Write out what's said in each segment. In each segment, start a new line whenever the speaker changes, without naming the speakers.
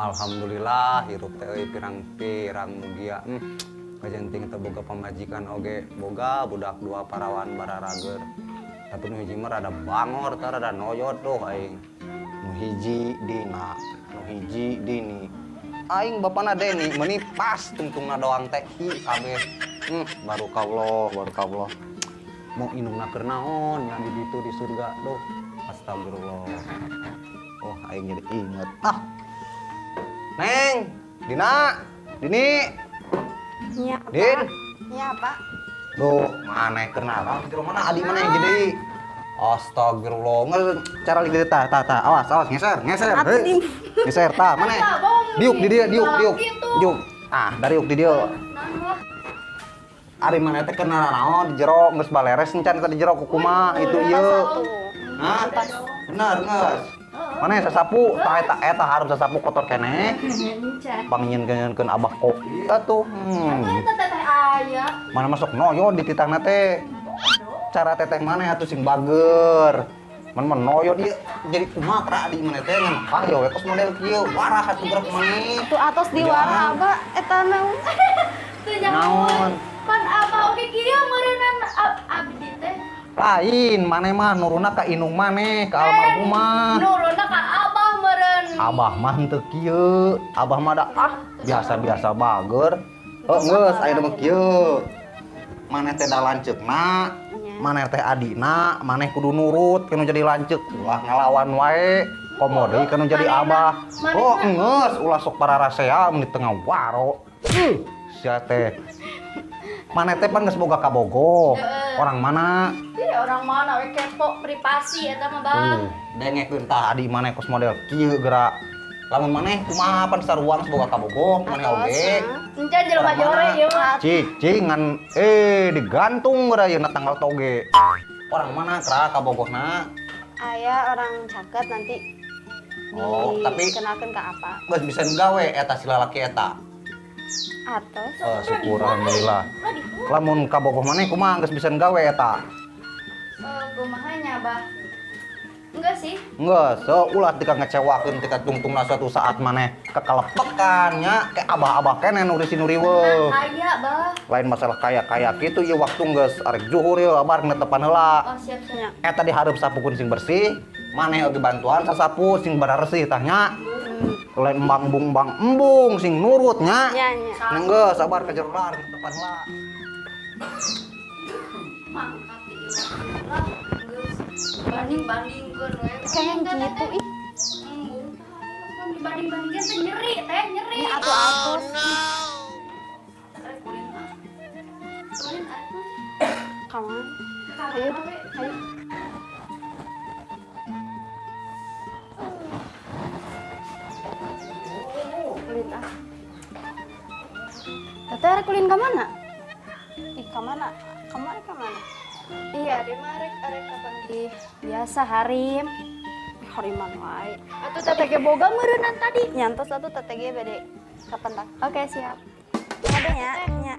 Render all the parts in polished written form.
Alhamdulillah hirup teh euy pirang-pirang mugia. Kajenting teu boga pamajikan oge, boga budak dua parawan bararager. Tapi nu hiji mah rada bangor tah, rada noyot tuh aing. Nu hiji Dina, nu hiji Dini. Aing bapana Deni meuni pas tungtungna doang teh hi kabeh. Barukallah, barukallah. Mau indungna keur naon nya di ditu di surga duh. Astagfirullah. Oh, aing jadi inget. Ah. Neng, Dina, Dini.
Nya, Pak.
Din.
Nya, Pak.
Duh, maneh keur naon di mana adi maneh jadi. Astagfirullah. Nge cara lagi tah tah tah. Awas, awas ngeser, ngeser. Hei. Ngeser tah maneh. Diuk di dieu, diuk, diuk. Diuk. Ah, dariuk di dieu. Ari maneh teh keur naon di jero geus baleres encan tadi jero kukumaha itu ieu. Hah? Bener geus. Maneh sasapu tah eta eta harus sasapu kotor keneh. Pangnyeun-nyeunkeun abah kopi atuh.
Eta teteh aya.
Mana masuk noyo di titahna teh. Cara teteh maneh atuh sing bager. Man mah noyo dia jadi kumaha pra adi maneh teh ngan hayo we kos model kieu warah atuh gerak maneh.
Tuh atos diwara abah eta naon.
Teu nyaho. Pan abah oge kieu meureunnan abdi teh.
Lain maneh mah nuruna ka indung maneh ka almarhumah.
Nuruna ka abah meureun.
Abah mah henteu kieu. Abah mah da ah biasa-biasa bager. Heuh geus aya mah kieu. Maneh teh da lanceukna, maneh teh adina, maneh kudu nurut kanu jadi lanceuk, ulah ngalawan wae. Komo deui kanu jadi abah. Oh geus ulah sok pararasea mun di tengah waro. Sia teh. Maneh teh pan geus boga kabogoh. Orang mana?
Ih, orang mana we kepo privasi eta mah, Bang.
Dengekeun tah adi maneh kos model kieu geura. Lamun maneh kumaha pan saruang geus boga kabogoh maneh oge.
Encan jelema jore ieu mah.
Cicing ngan digantung geura yeuna tanggal toge. Orang mana kra kabogohna?
Aya orang caket nanti.
Oh, tapi
dikenalkeun ka apa?
Geus bisa gawe eta si lalaki eta.
Atos.
Oh, syukur alhamdulillah. Lamun kabogoh maneh kumaha geus bisa gawe eta?
Kumaha nya, Bah? Enggak sih.
Enggak, so ulah tika ngecewakeun tika tungtungna suatu saat maneh kekelepekan nya ke abah-abah keneh nu risi nu riweuh.
Kaya, Bah.
Lain masalah kaya-kaya kitu ieu waktu geus arek zuhur ieu abah rek netepan heula.
Oh, siap, siap.
Eta dihareup sapukeun sing bersih, maneh oge bantuan sasapu sing bararesih tah nya. Lain embang embung embang embung sing nurut nya.
Nya nya.
Geus sabar ka jero rek netepan heula.
Mangkat di imah lah geus banding-bandingkeun we.
Kayak gitu ih.
Embung. Dibanding-bandingkeun teh nyeri teh, nyeri.
Nya atuh atos.
Arek ulin ah. Ulin atuh.
Ka mana? Ayo, ayo. Ulin ah.
Teteh arek ulin ka mana?
Ih, ka mana? Kamari ka mana?
Iya, di mah arek arek kapanggih. Biasa harim.
Hariman wae.
Atuh teteh ge boga meureunnan tadi.
Nyantos atuh teteh ge bade kapentak.
Oke, siap.
Ada nya, nya.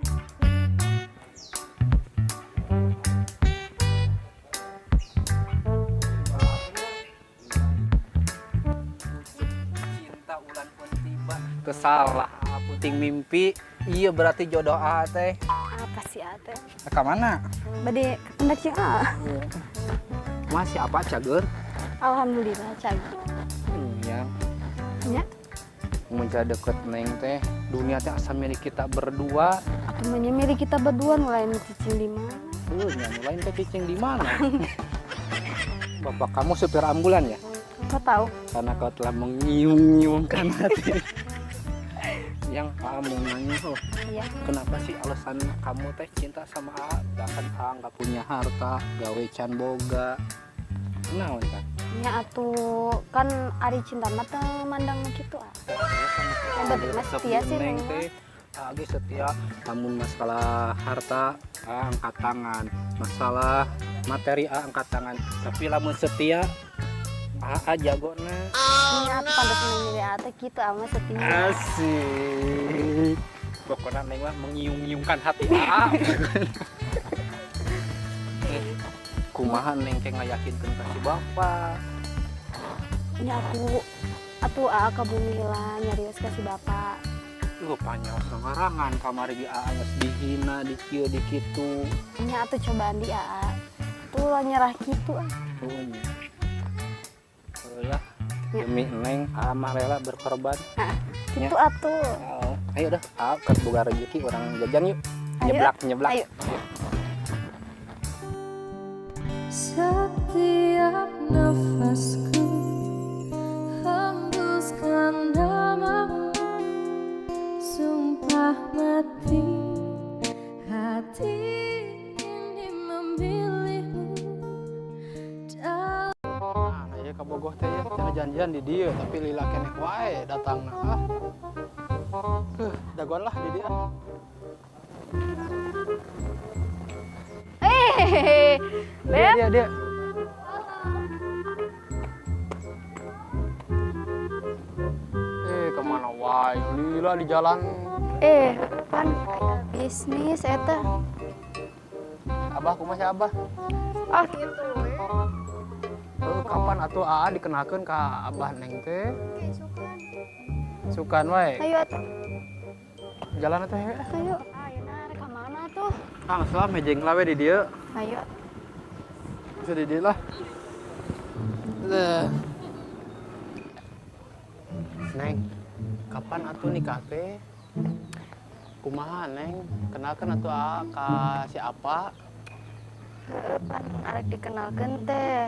Cinta ulan pun tiba, kesalah puting mimpi. Iya berarti jodoh A teh.
Apa sih A teh?
Ka mana?
Bade kapendak jeung A.
Masih apa cager?
Alhamdulillah cager.
Iya.
Nya.
Mun deket neng teh, dunia teh asa milik kita berdua.
Atuh mah nya milik kita berdua nu lain cicing di mana?
Heuh, nya nu lain teh cicing di mana? Bapak kamu supir ambulan ya?
Kok tahu?
Karena kau telah mengiung-ngiungkan hati. Yang A mau nanya loh.
Iya.
Kenapa sih alasan kamu teh cinta sama A? Bahkan A nggak punya harta, gawe can boga. Kenapa kan?
Ya atuh kan ari cinta mah teu mandang kitu ah. Yang penting mah setia sih
Neng
neng mah.
teh A ge setia, namun masalah harta A angkat tangan, masalah materi A angkat tangan. Tapi lamun setia A jagona.
Nya atuh pantes neng milih A teh kitu ama setia.
Asik. Pokoknya neng mah mengiung-ngiungkan hati A. Kumaha neng kayak ngayakinkeun ka si bapak.
Nya aku Atuh aa ka bumi heula nyarios ka si bapak.
Panyaos ngarangan kamari ge aa geus dihina, di kieu di kitu.
Nya atuh cobaan di aa. Tuh lo nyerah kitu ah.
Oh nya. Lah, demi Neng aa mah rela berkorban.
Kitu atuh.
Oh, ayo dah, aa keur boga rezeki urang jajan yuk.
Ayo.
Nyeblak, nyeblak.
Ayo.
Setiap nafasku hembuskan namamu, sumpah mati hati ini memilihmu.
Nah, ieu ka Bogoh teh ya, cenah janjian di dieu tapi lila keneh wae datangna. Ah. Dagoan lah di dieu.
Eh, Beb.
Dia. Kemana wae? Lila di jalan.
Pan aya bisnis eta.
Abah kumaha sih Abah?
Ah, kitu we.
Kapan atuh aa dikenalkeun ka Abah Neng teh?
Sukan.
Sukan wae.
Ayo atuh.
Jalan atuh we.
Ayo. Ayeuna rek ka mana tuh?
Ah, geus lah mejeng lah we di dieu.
Ayo.
Bisa di dieu lah. Neng, kapan atuh nikah teh? Kumaha Neng? Kenalkeun atuh aa ka si Apa?
Pan arek dikenalkeun teh.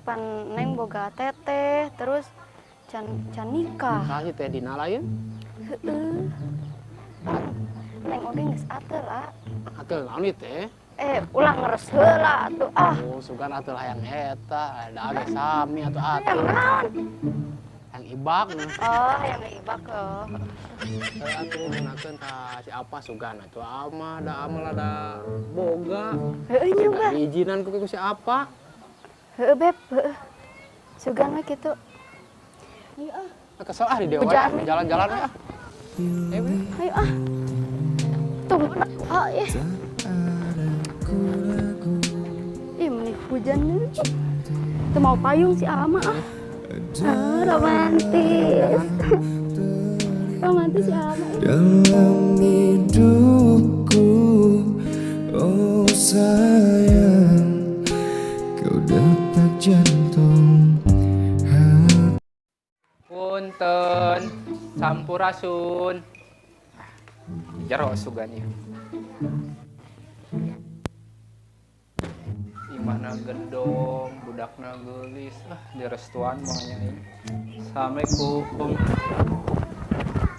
Pan Neng boga teteh, terus can nikah.
Nah, si teh Dina lain?
Heeh. Neng oge geus ateul, ah.
Ateul naon ieu teh?
Ulah ngeres heula atuh ah.
Oh, sugan ateul hayang eta, da ge sami atuh ateul.
Hayang naon?
Hayang ibak.
Oh, hayang ibak oh.
Atuh gunakeun ka si Apa sugan atuh ama da ama da boga.
Heueuh nya, Bah.
Diizinan ku si Apa.
Heueuh, Beb, heueuh. Sugan we kitu. Ayo ah.
Kesel ah di dewa. Jalan-jalan we ah.
Ayo ah. Tuh, ah ih. Ih, meni hujan nih. Tuh mau payung si Ama ah. Ah, romantis. Romantis si Ama.
Dalam hidupku, oh sayang, kau detak jantung hati.
Punten, sampurasun. Jero sugan ieu. Imahna gendong, budakna geulis, ah di restuan moalnya ieu. Assalamualaikum.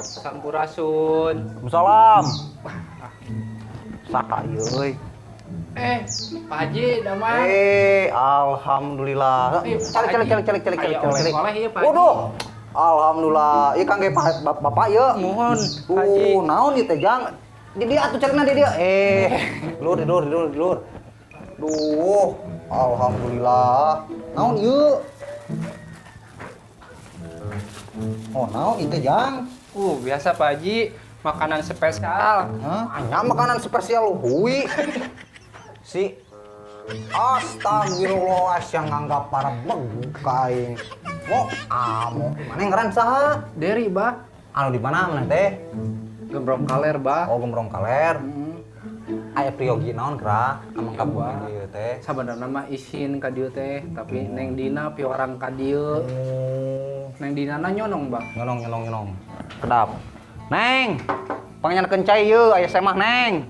Sampurasun.
Salam. Saka ieu euy.
Pak Haji, damang.
Alhamdulillah. Calik.
Oleh ieu, Pak Haji.
Waduh. Alhamdulillah. Ieu kangge Bapak ieu.
Muhun, Pak Haji.
Naon ieu teh, Jang? Di dieu atuh carina di dieu. Lur. Duh, alhamdulillah. Naon ieu? Oh, naon ieu teh, Jang?
Biasa Pak Haji, makanan spesial.
Hah? Anya makanan spesial hui. Si astagfirullah yang nganggap para beg aing. Mo, amo. Mana yang ngaran saha?
Deri, Bah.
Anu di mana mana teh?
Gembrong Kaler, Bah.
Oh, Gembrong Kaler. Aya priyogi naon kra? Amang ka bumi dieu teh.
Sabenerna mah isin ka dieu teh, tapi Neng Dina piorang ka dieu. Neng Dina na nyonong, Bah.
Nyonong. Kedap. Neng, pangnyankeun cai ieu aya semah, Neng.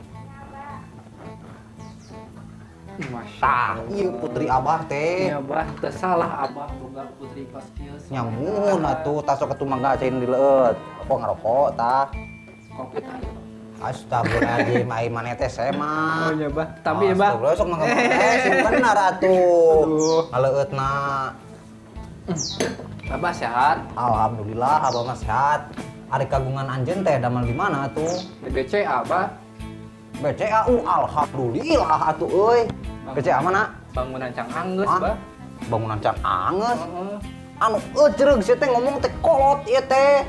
Tah, ieu putri Abah teh.
Iya, Bah, teu salah Abah boga putri pas kieu.
Nyamun atuh tas sok atuh mangga cai nu dileueut. Apa ngarokok tah?
Kopi tah.
Astagfirullahaladzim, ai maneh teh semah.
Oh iya, Bah. Tapi ya, Bah.
Astagfirullah, sok mangga sing bener atuh. Ngaleueutna.
Abah sehat?
Alhamdulillah, Abah mah sehat. Ari kagungan anjeun teh damel di mana atuh?
Di BCA, Bah.
BCA, alhamdulillah atuh euy. BCA mana?
Bangunan Cang Anggeus, Bah.
Bangunan Cang Anggeus?
Heeh.
Anu eucreug sia teh ngomong teh kolot ieu teh.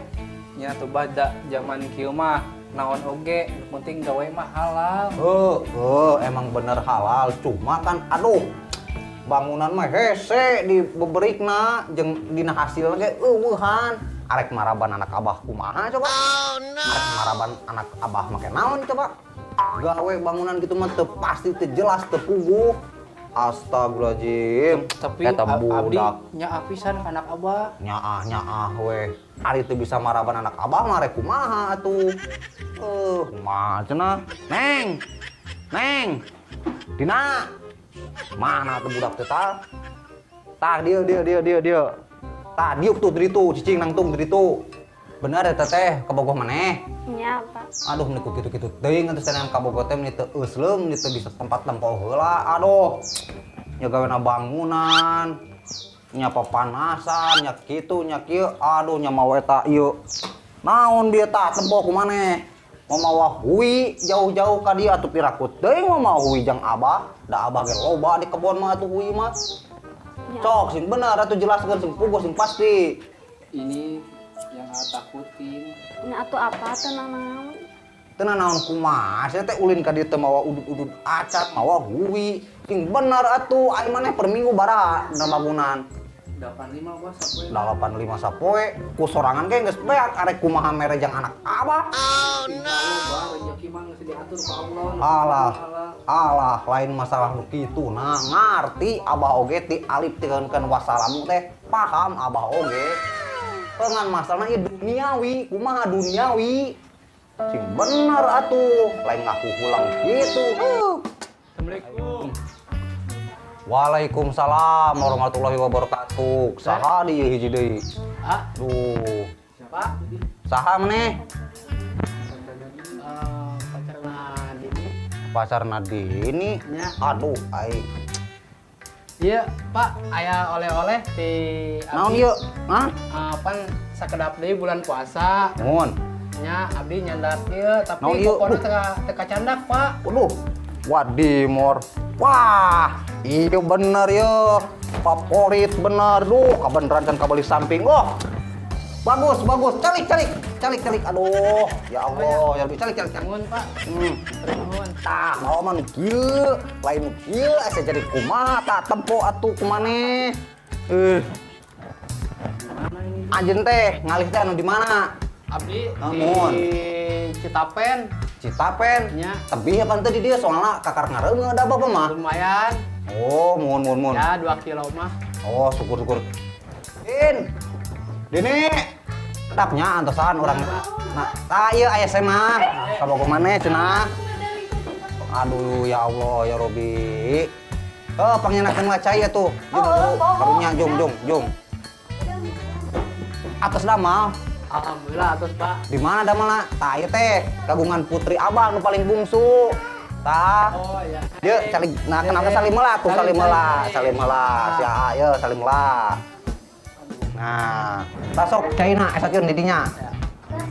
Nya tuh Bah, da zaman kieu mah naon oge, nu penting gawe mah halal.
Heeh, emang bener halal, cuma kan aduh. Bangunan mah hese di beberikna jeung dina hasil ge euweuhan. Arek maraban anak abah kumaha coba? Arek maraban anak abah make naon coba? Gawe bangunan gitu mah teu pasti, teu jelas, teu puguh. Astagfirullahaladzim.
Tapi
Eta
abdi
budak.
Nyaah pisan ka anak abah.
Nyaah nyaah we. Ari teu bisa maraban anak abah mah rek kumaha atuh? Kumaha cenah? Neng. Neng. Dina. Mana tuh budak teh tah? Tah dia dia dia dia dia. Tah diuk tuh di ditu, cicing nangtung di ditu. Bener eta teh kabogoh maneh?
Nya, Pak.
Aduh, meni ku kitu-kitu teuing atuh sanean kabogoh teh meni teu eusleum, meni teu bisa tempat tempo heula. Aduh. Nya gawena bangunan, nya papanasan, nya kitu, nya kieu. Aduh, nya mawa eta ieu. Naon dia tah tempo ku maneh? Mau mawa hui jauh-jauh ka dieu atuh piraku teuing mau mawa hui jang abah. Da abah ge loba di kebon mah atuh hui mah.
Nya.
Cok sing bener atuh, jelaskeun sing puguh, sing pasti.
Ini yang aa takutin.
Nya atuh apa teu nanaon?
Teu naon kumaha, sia teh ulin ka dieu teh mawa udud-udud acan, mawa hui. Sing bener atuh, ari maneh per minggu baraha dina bangunan?
85, Bos, sapoe.
85 sapoe, ku sorangan ge geus beak, arek kumaha mere jang anak abah?
Insyaallah, Bah, rezeki mah geus diatur ku Allah.
Alah, alah, lain masalah nu kitu. Nah, ngarti abah oge ti alif tikeun wassalamu teh, paham abah oge. Dengan masalahna ieu duniawi, kumaha duniawi? Sing bener atuh, lain ngaku hulang gitu. Huh.
Assalamualaikum.
Waalaikumsalam warahmatullahi wabarakatuh. Saha di hiji deui?
Ah,
Duh,
siapa?
Saha maneh?
Eh, pacarna Dini.
Pacarna Dini.
Nya.
Aduh, ai.
Iya, Pak, aya oleh-oleh di
Naon ieu? Hah?
Eh, pan sakedap deui bulan puasa.
Nuhun.
Nya abdi nyandak ieu, tapi
Naon ieu?
pokoknya teka teka candak, Pak.
Waduh. Wadimor. Wah, iya bener ya. Favorit bener. Duh, kabeneran can kabeli samping. Oh. Bagus, bagus. Calik, calik. Calik, calik. Aduh, ya Allah, ya Rabbi. Calik, calik, calik.
Nuhun, Pak. Nuhun.
Tah, mau mah nu kieu, lain nu kieu asa jadi kumaha tah tempo atuh kumaneh. Eh. Anjeun teh ngalih teh anu di mana?
Abdi
Namun.
di Citapen.
Citapen.
Nya.
Tebih apa teh di dieu soalna kakar ngareungeut da bapak mah.
Lumayan.
Oh, muhun muhun muhun.
Ya, 2 kilo mah.
Oh, syukur syukur. Din. Dini. Kedapnya antosan urang. Nah, tah ieu aya mah. Kabogoh maneh cenah. Aduh, ya Allah, ya Robi. Oh, pangenakeun mah cai atuh. Jung,
Oh, oh,
karunya jung jung jung. Atos damal.
Alhamdulillah atos, Pak.
Di mana damalna? Tah ieu teh kagungan putri abah nu paling bungsu. Tah.
Oh, iya.
Dia calik, nah kenapa salim heula tuh, salim heula, salim heula, si Aa ye salim heula. Nah, tah sok caina esakeun di dinya.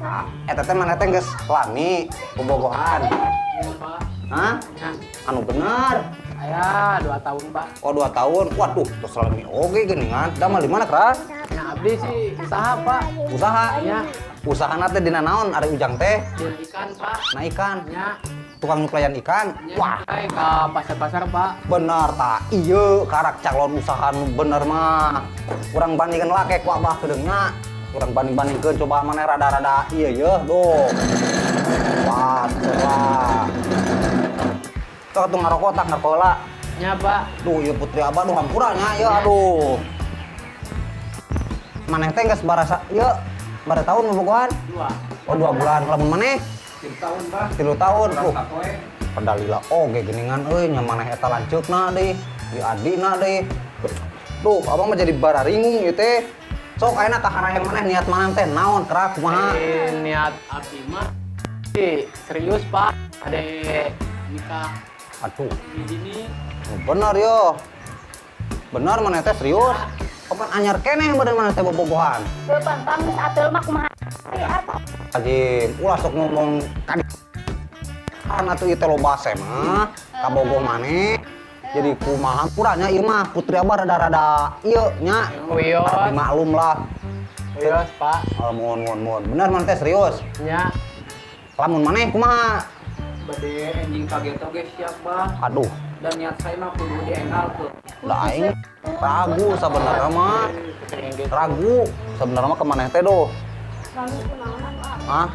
Ah, eta teh maneh teh geus lami bobogohan?
Iya, Pak.
Hah?
Ya.
Anu bener.
Aya 2 tahun, Pak.
Oh, 2 tahun. Waduh, terus lami oge geuningan. Damal di mana, Kras?
Ya, abdi sih usaha, Pak.
Usaha.
Ya.
Usahana teh dina naon ari ujang teh?
Di ikan, Pak.
Na ikan.
Ya.
Tukang nyuplayan ikan.
Ya,
Wah,
ke pasar-pasar, Pak.
Bener tak iya karak calon usaha nu bener mah kurang bandingkan lah kayak ku abah kedeungnya kurang banding-bandingkeun coba mana rada-rada iya ye duh wah lah tuh tuh ngarokok tak ngarokok lah.
Ya, Pak.
Duh, ieu putri abah, duh hampura nya ya, aduh maneh teh geus barasa ieu bara tahun bobogohan?
2.
Oh, 2 bulan. Lamun maneh?
3 tahun, Pak.
3 tahun. Duh,
Sapoe.
Pedalila oge geuningan euy, nya maneh eta lanceukna deui, di adina deui. Duh, abang mah jadi bararingung ieu teh. Sok ayeuna kaharayang maneh, niat maneh teh naon kerak kumaha?
Eh, niat abdi mah sih serius, Pak. Ada nikah
Aduh,
di sini.
Bener yo. Bener maneh teh serius? Kapan anyar keneh badan maneh teh bobogohan?
Bapak pang geus ateul mah kumaha? Atuh.
Ajim, ulah sok ngomong kadi kan atuh ieu teh loba mah kabogoh maneh. Jadi kumaha kurangnya ieu mah putri abah rada-rada ieu nya.
Wios.
Harap dimaklum lah.
Wios, Pak.
Oh, mohon mohon mohon. Bener maneh teh serius?
Nya.
Lamun maneh kumaha?
Bade enjing kaget oge siap, Bah.
Aduh.
Dan niat saya mah kudu dienggalkeun.
Lah, aing ragu sebenarnya mah. Ragu sebenarnya mah kemana teh doh.
Ragu kunaon, ah?
Ah,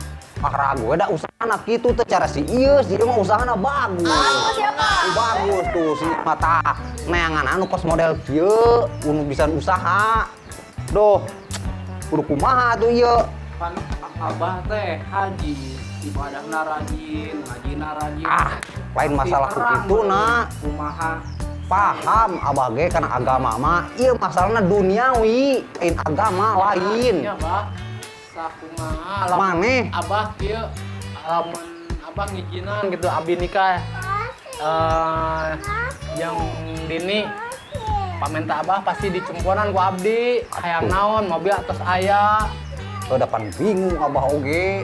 ah ragu da usahana kitu teh cara si ieu, si ieu mah usahana bagus.
Siapa?
Bagus tuh si mata neangan anu kos model kieu, anu bisa usaha. Doh, kudu kumaha tuh ieu?
Kan abah teh haji, ibadahna rajin, ngajina rajin.
Ah, lain
Pasti
masalah ku
terang
kitu na.
Kumaha?
Paham abah ge kana agama mah, ieu masalahna duniawi, lain agama lain.
Iya, Bah. Sakumaha lamun
Maneh
abah kieu, lamun abah ngijinan gitu abi nikah yang dini pamenta abah pasti dicemponan ku abdi, hayang naon mobil atos aya.
Heuh, pan bingung abah oge,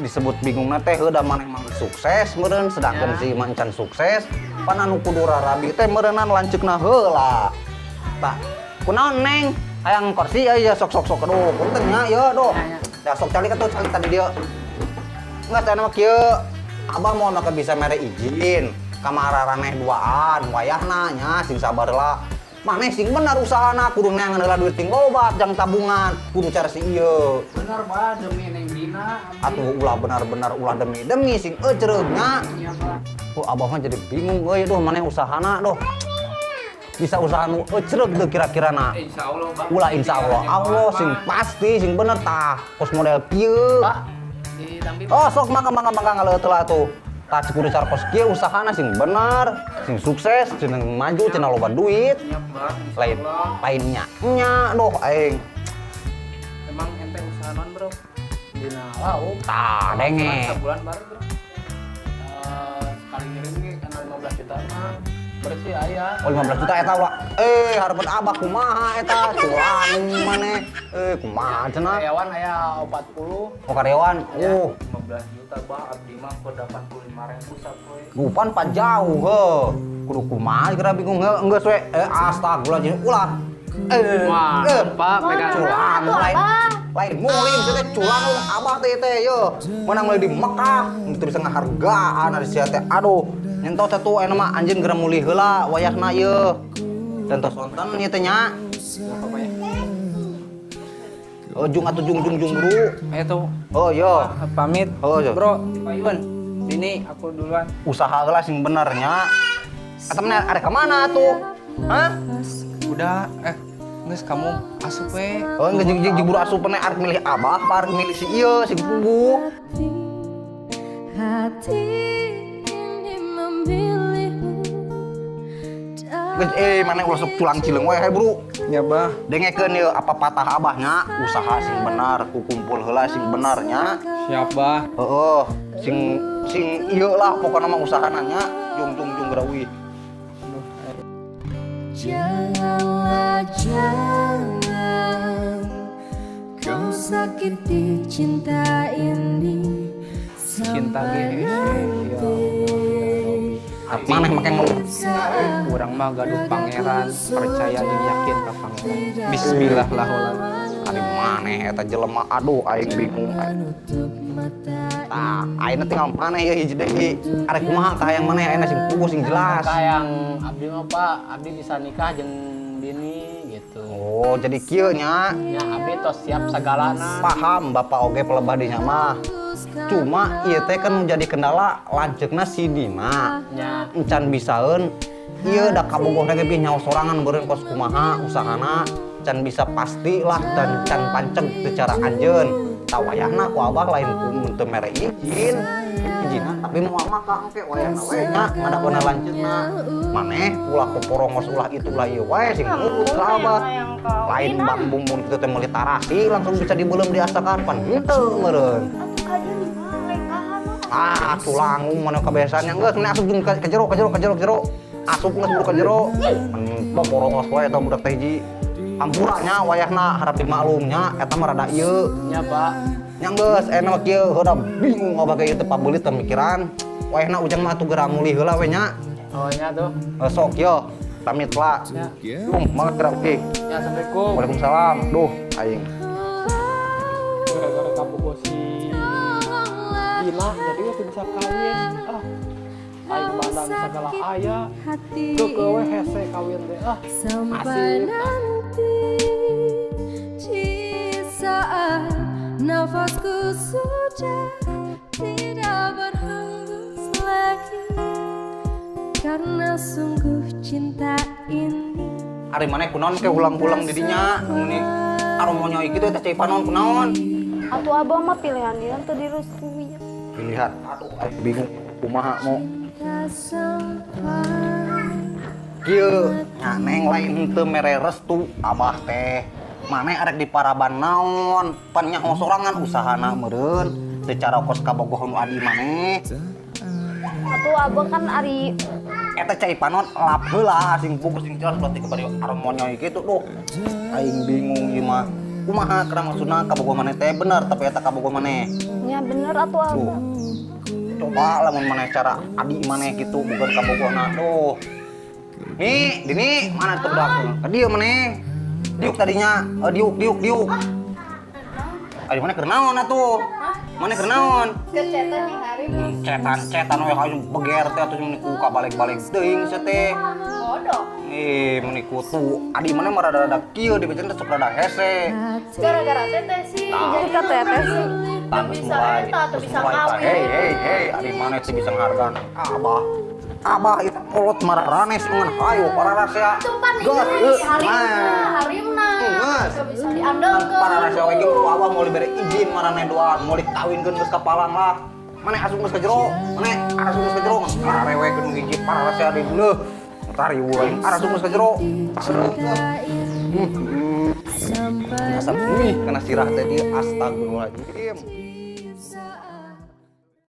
disebut bingung teh heuh da maneh mah sukses meureun, sedangkan si mah encan sukses. Pan anu kudu rarabi teh meureunan lanceukna heula. Tah, kunaon, Neng? Hayang kursi ya sok sok sok, aduh, punten nya ieu, doh.
Ya,
ya sok calik atuh, calik tadi dia. Enggak, saya mah kieu, abah mau maka bisa mere izin ka mararaneh duaan wayahna nya, sing sabar lah. Maneh sing bener usahana, kudu neangan heula duit sing loba jang tabungan, kudu cara si ieu.
Bener, Bah, demi Neng Dina abdi.
Atuh ulah benar-benar ulah demi-demi, sing ecereug nya.
Iya, Bah.
Oh, abah mah jadi bingung euy, doh, maneh usahana doh. Bisa usaha nu ecereug teu kira-kira na?
Insya Allah, Bah.
Ulah insya Allah, Allah sing pasti sing bener tah kos model kieu.
Pak, ditampi.
Oh, sok mangga mangga mangga, ngaleueut heula tuh. Tah, kudu cara kos kieu usahana sing bener, sing sukses, sing maju, cenah loba duit.
Siap, Bah, insya
Lain
Allah.
lainnya nya doh aing.
Emang ente usaha naon, Bro? Dina lauk.
Tah, denge.
Sebulan baru, Bro. Sekali ngirim ge kana 15 juta mah bersih aya.
Oh, 15 juta eta ulah. Eh, harapan abah kumaha eta? Culang maneh. Eh, kumaha cenah?
Karyawan aya 40.
Oh, karyawan.
Ya,
Oh,
15 juta, Bah, abdi mah ke 85 ribu sapoe.
Lupan pak jauh heuh. Kudu kumaha kira bingung heuh, geus we. Eh, astagfirullahaladzim, ulah. Eh,
Wah,
eh,
Pak, pegang.
Culang
Atuh,
lain.
Abah.
Lain mulim teh culang abah teh teh yo. Menang meuli di Mekah, teu bisa ngahargaan ari sia teh. Aduh, nyentos teh tuh aya mah anjeun geura mulih heula wayahna ieu. Dan tos sonten ieu teh nya.
Apa ya?
Oh, jung atuh, jung jung jung bro.
Ayo tuh.
Oh, yo.
Pamit.
Oh, yo.
Bro, Payun. Ini aku duluan.
Usaha heula sing bener nya. Atau mana ada kemana tuh? Hah?
Udah, geus kamu asup we.
Oh, enggak jeung jeung buru asup arek milih abah, apa arek milih si ieu sing puguh.
Hati ini memilihmu.
Geus maneh ulah sok culang cileung we, hey bro.
Ya, Bah.
Dengekeun ieu apa patah abahnya, usaha sing benar, ku kumpul heula sing benar nya.
Siap, Bah.
Heeh, sing sing ieu lah pokona mah usahana nya, jung jung jung geura uih.
Janganlah, jangan kau sakiti cinta ini
Cinta
sampai
ge hese, ya
nanti.
Maneh make ngeluh.
Urang mah gaduh pangeran, percaya jeung yakin ka pangeran. Bismillah lah ulah.
Ari maneh eta jelema, aduh, aing bingung.
Menutup mata.
Tah, ayeuna tinggal maneh ieu hiji deui. Arek kumaha tah hayang maneh ayeuna sing puguh sing jelas.
Yang abdi mah, Pak, abdi bisa nikah jeung Dini gitu.
Oh, jadi kieu nya.
Ya, abdi tos siap sagalana.
Paham bapak oge pelebah dinya mah. Cuma ieu teh kan menjadi kendala lanceukna si Dina.
Nya.
Encan bisaeun ieu da kabogoh ge bih nyaho sorangan beureun kos kumaha usahana can bisa pasti lah dan can panceg secara anjeun. Tah, wayahna ku abah lain ku mun teu mere izin. Izinan tapi moal maka engke wayahna we nya ngadakona lanceukna. Maneh ulah poporongos, ulah itu ulah ieu wae, sing nurut ka abah. Lain bang bumbun kitu teh meuli tarasi langsung bisa dibeuleum diasakan, pan henteu meureun.
Atuh kajeun mah lengkahan mah.
Ah, tulangung mana kebiasaannya geus mending asup jeung ka jero, ka jero, ka jero, ka jero. Asup geus buru ka jero. Poporongos wae eta budak teh hiji. Hampura nya wayahna, harap dimaklum nya, eta mah rada ieu.
Nya, Pak.
Nya geus enak mah kieu, heuda bingung abah ge ieu teh pabelit teh mikiran. Wayahna ujang mah atuh geura mulih heula we nya.
Oh, nya tuh.
Eh, sok yo, pamit lah.
Ya.
Duh, mangga geura oke.
Ya, Assalamualaikum.
Waalaikumsalam. Duh, aing.
Gara-gara kabogoh si Dini.
Zina jadi we teu bisa kawin. Ah, aing bandang segala aya.
Hati
Keukeuh we hese kawin teh. Ah,
sampai
asik.
Nanti di saat nafasku sudah tidak berhembus lagi karena sungguh cinta ini.
Ari maneh kunaon ke ulang-ulang di dinya? Ini aromonyoy kitu teh cai panon kunaon?
Atuh abah mah pilihan dia teu direstui.
Pilihan. Aduh, aing bingung kumaha mau.
Tak sampai
Kieu nya, Neng, lain henteu mere restu abah teh. Maneh arek diparaban naon? Pan nyaho sorangan usahana meureun secara kos kabogoh nu adi maneh.
Atuh abah kan ari
Eta cai panon lap heula sing fokus sing jelas berarti kepada aromonyoy kitu duh. Aing bingung ieu mah. Kumaha kana maksudna kabogoh maneh teh bener tapi eta kabogoh maneh?
Nya bener atuh
Tuh.
abah.
Coba lamun maneh cara adi maneh gitu bukan kabogohna tuh. Nih, Dini, mana tuh budak? Ka dieu maneh. Diuk tadinya, eh, diuk diuk diuk. Ari maneh keur naon atuh? Maneh keur naon?
Kecetan yang hari.
Cetan cetan we aing beger teh atuh meni ku kabalik-balik teuing sia teh.
Bodoh.
Eh, meni kutu. Adi maneh mah rada-rada kieu dibejen teh sok rada hese.
Gara-gara teteh sih.
Jadi ka teteh sih.
Tah,
Teu
geus
bisa
mulai,
eta, teu
geus
bisa
mulai, tah.
kawin.
Hei, hei, hei, ari maneh teh bisa ngahargaan abah. Abah itu kolot mararanes ngan hayo pararasea.
Tumpan
Geus,
ini
eh,
harimna,
nah.
harimna.
Geus.
Teu bisa diandalkeun.
Pararasea we ge ku abah mau dibere izin maraneh doa, mau dikawinkeun geus ka palang lah. Maneh asup geus ka jero, maneh asup geus ka jero, pararewekeun nu hiji pararasea di leuh. Tariu aing asup geus ka jero.
Sampai
Asap nih kana sirah teh di astagfirullahaladzim.